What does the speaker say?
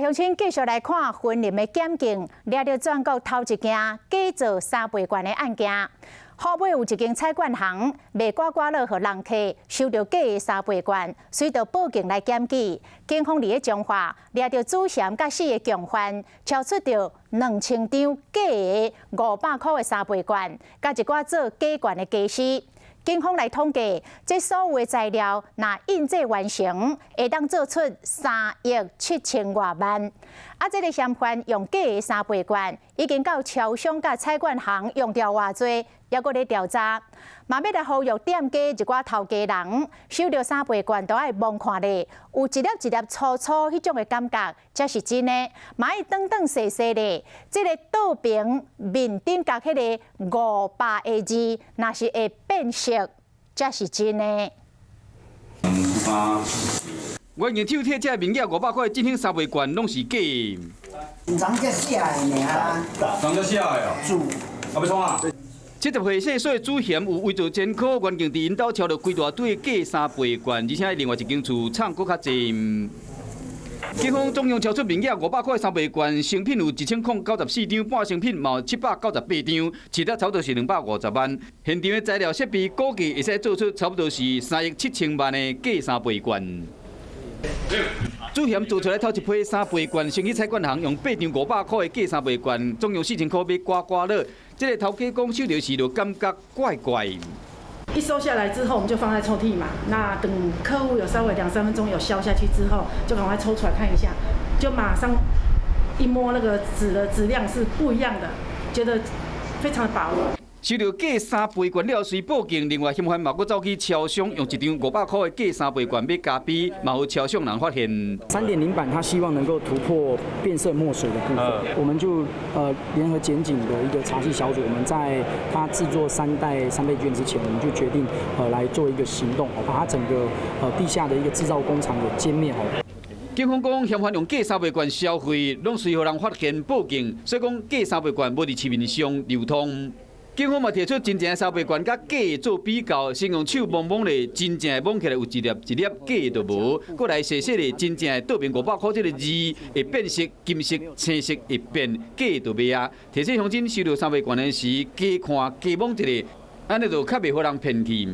鄉親繼續來看雲林的檢警，掠著全國頭一件假造三倍券的案件。虎尾有一間彩券行賣刮刮樂予人客，收著假的三倍券，隨就報警來檢舉。警方佇咧彰化掠著主嫌佮四个共犯，超出著2000張假的500箍的三倍券，佮一寡做假券的家私。警方來統計，這所有的材料若印製完成，會當做出3億7千外萬。啊，這个嫌犯用假的三倍券，已經到超商佮彩券行用著偌濟，猶閣咧調查。嘛欲來呼籲店家一寡頭家人，收著三倍券都愛摸看咧，有一粒一粒粗粗彼種的感覺，才是真的。嘛愛轉轉踅踅咧，這个倒爿面頂角彼个500个字，若是會變色，才是真的。我用手提這面額500塊振興三倍券，攏是假的。昨才寫的爾。昨才寫的哦。注。啊，欲創啊？70歲細細主嫌有偽造前科，原警佇𪜶兜抄著規大堆假三倍券，而且另外一間厝藏閣較濟。警方總共抄出面額500塊三倍券，成品有1094張，半成品嘛有798張，市值差不多是250萬。現場的材料設備估計會使做出差不多是3億7千萬的假三倍券。主嫌做出來頭一批三倍券，先去彩券行用八張500塊的假三倍券，總共4000塊買刮刮樂。這个頭家講收著時就感覺怪怪。一收下來之後，我們就放在抽屜嘛。那等客戶有稍微兩三分鐘有消下去之後，就趕快抽出來看一下，就馬上一摸那個紙的質量是不一樣的，覺得非常的把握。收著假三倍券了，隨報警。另外，嫌犯嘛閣走去超商，用一張500塊的假三倍券買咖啡，嘛予超商人發現。3.0版，他希望能夠突破變色墨水的部分，我們就聯合檢警的一個查緝小組，我們在他製作三代三倍券之前，我們就決定來做一個行動，把他整個地下的一個製造工廠給殲滅。警方講，嫌犯用假三倍券消費，攏隨予人發現報警，所以講假三倍券無佇市面上流通。警方嘛提出真正的三倍券佮假的做比較，先用手摸摸咧，真正的摸起來有一粒一粒，假的就無。閣來細細咧，真正的倒爿500塊這个字會變色，金色、青色會變，假的就袂啊。提醒鄉親收著三倍券的時，加看加摸一下，按呢就較袂予人騙去。